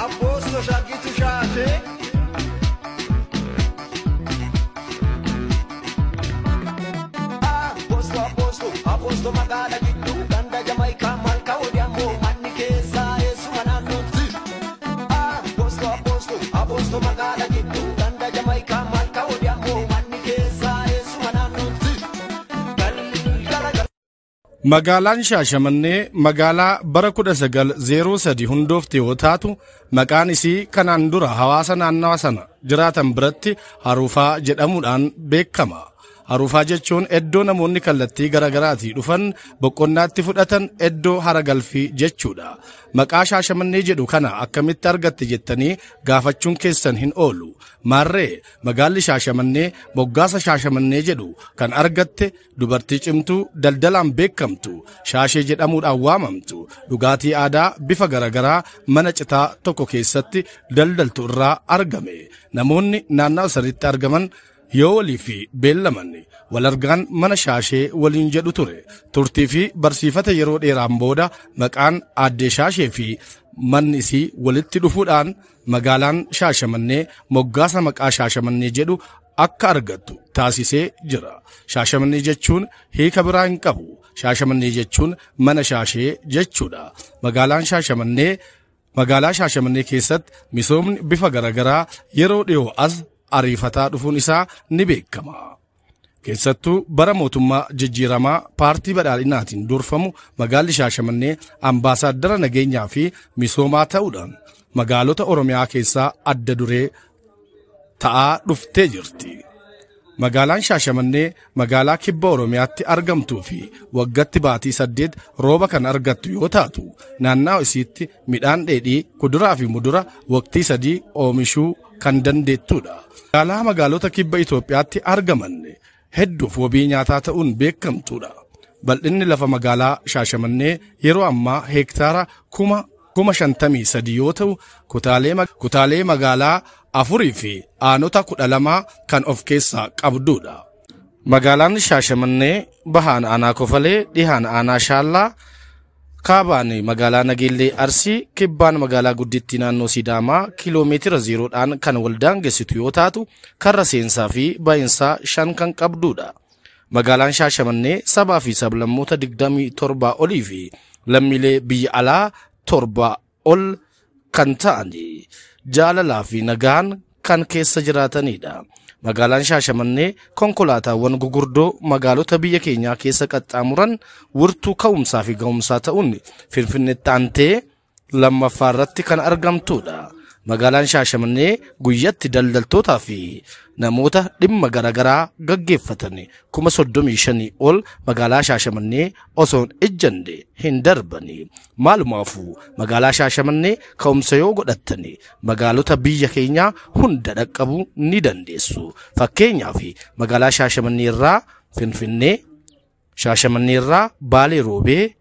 Aposto Shagitu Shashe. Aposto, aposto, aposto magala giddu ganda Jamaica malka odiammo manni keessa eessuma naannootti. Aposto, aposto, aposto magala giddu ganda Jamaica malka odiammo manni keessa eessuma naannootti. Galgala. Magaalaan Shaashamannee magaalaa bara 1903 hundoofte yoo taatu, maqaan isii kanaan dura hawaasa naannawa sana jiraatan biratti Haruufaa jedhamuudhaan beekama. Haruufaa jechuun iddoo namoonni kallattii garaagaraatii dhufan boqonnaatti fudhatan, iddoo hara galfii jechuudha. Maqaa Shaashamannee jedhu kana akkamitti argatte jettanii gaafachuun keessan hin oolu. Maarree, magaalli Shaashamannee moggaasa Shaashamannee jedhu kan argatte dubartii cimtuu daldalaan beekamtu Shaashee jedhamuudhaan waamamtu, dhugaatii aadaa bifa garaagaraa mana citaa tokko keessatti daldaltu irraa argame. Namoonni naannoo sanitti argaman yoo walii fi beellaman wal argaan mana Shaashee waliin jedhu ture. Turtii fi barsiifata yeroo dheeraan booda maqaan aaddee Shaashee fi manni isii walitti dhufuudhaan magaalaan Shaashamannee moggaasa maqaa Shaashamannee jedhu akka argattu taasisee jira. Shaashamannee jechuun hiika biraa hin qabu. Shaashamannee jechuun mana Shaashee jechuudha. Magaalaan Shaashamannee, magaalaa Shaashamannee keessatti misoomni bifa garaagaraa yeroo dhiyoo as ariifataa dhufuun isaa ni beekama. Keessattuu bara mootummaa jijjiiramaa Paartii Badhaadhinaatiin durfamu magaalli Shaashamannee ambaasaaddara nageenyaa fi misoomaa ta'uudhaan magaalota Oromiyaa keessaa adda duree ta'aa dhuftee jirti. Magaalaan Shaashamannee magaalaa kibba Oromiyaatti argamtuu fi waggatti baatii 8 rooba kan argattu yoo taatu, naannoo isiitti midhaan dheedhii, kuduraa fi mudura waqtii 3 oomishuu kan dandeettudha. Magaalaa magaalota kibba Itoophiyaatti argaman hedduuf wabii nyaataa ta'uun beekamtudha. Bal'inni lafa magaalaa Shaashamannee yeroo ammaa heektaara 53,000 yoo ta'u, kutaalee magaalaa 4 fi aanota 12 kan of keessaa qabdudha. Magaalaan Shaashamannee bahaan aanaa Kofalee, dhihaan aanaa Shaallaa, kaabaan magaalaa Nageellee Arsii, kibbaan magaalaa guddittii naannoo Sidaamaa kiiloomeetira 0dhaan kan wal daangessitu yoo taatu, karra seensaa fi ba'iinsaa 5 kan qabdudha. Magaalaan Shaashamannee sabaa fi sablammoota 27 olii fi lammiilee biyya alaa 7 ol kan ta'an jaalalaa fi nagaan kan keessa jiraatanidha. Magaalaan Shaashamannee konkolaataawwan gugurdoo magaalota biyya keenyaa keessa qaxxaamuran wirtuu ka'umsaa fi ga'umsaa ta'uun Finfinneetti aantee lammaffaa irratti kan argamtudha. Magaalaan Shaashamannee guyyatti daldaltootaa fi namoota dhimma garaagaraa gaggeeffatan 35,000 ol magaalaa Shaashamannee osoo hin ejjanne hin darbani. Maalumaafuu magaalaa Shaashamannee ka'umsa yoo godhattani magaalota biyya keenyaa hunda dhaqqabuu ni dandeessu. Fakkeenyaaf, magaalaa Shaashamannee irraa Finfinnee, Shaashamannee irraa Baalee Roobee,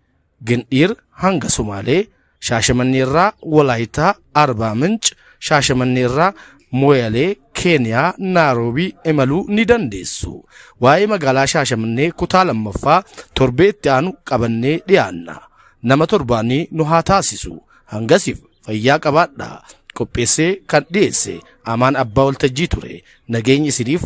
Gindhiir hanga Sumaalee, Shaashamannee irraa Walaayitaa Arbaa Minch, Shaashamannee irraa Mooyalee Keeniyaa Naaroobii imaluu ni dandeessu. Waa'ee magaalaa Shaashamannee kutaa lammaffaa torbee itti aanu qabannee dhiyaanna. Nama torbaanii nu haa taasisu. Hangasiif fayyaa qabaadhaa. Qopheessee kan dhiyeesse Amaan Abbaa Waltajjii ture. Nageenyi isiniif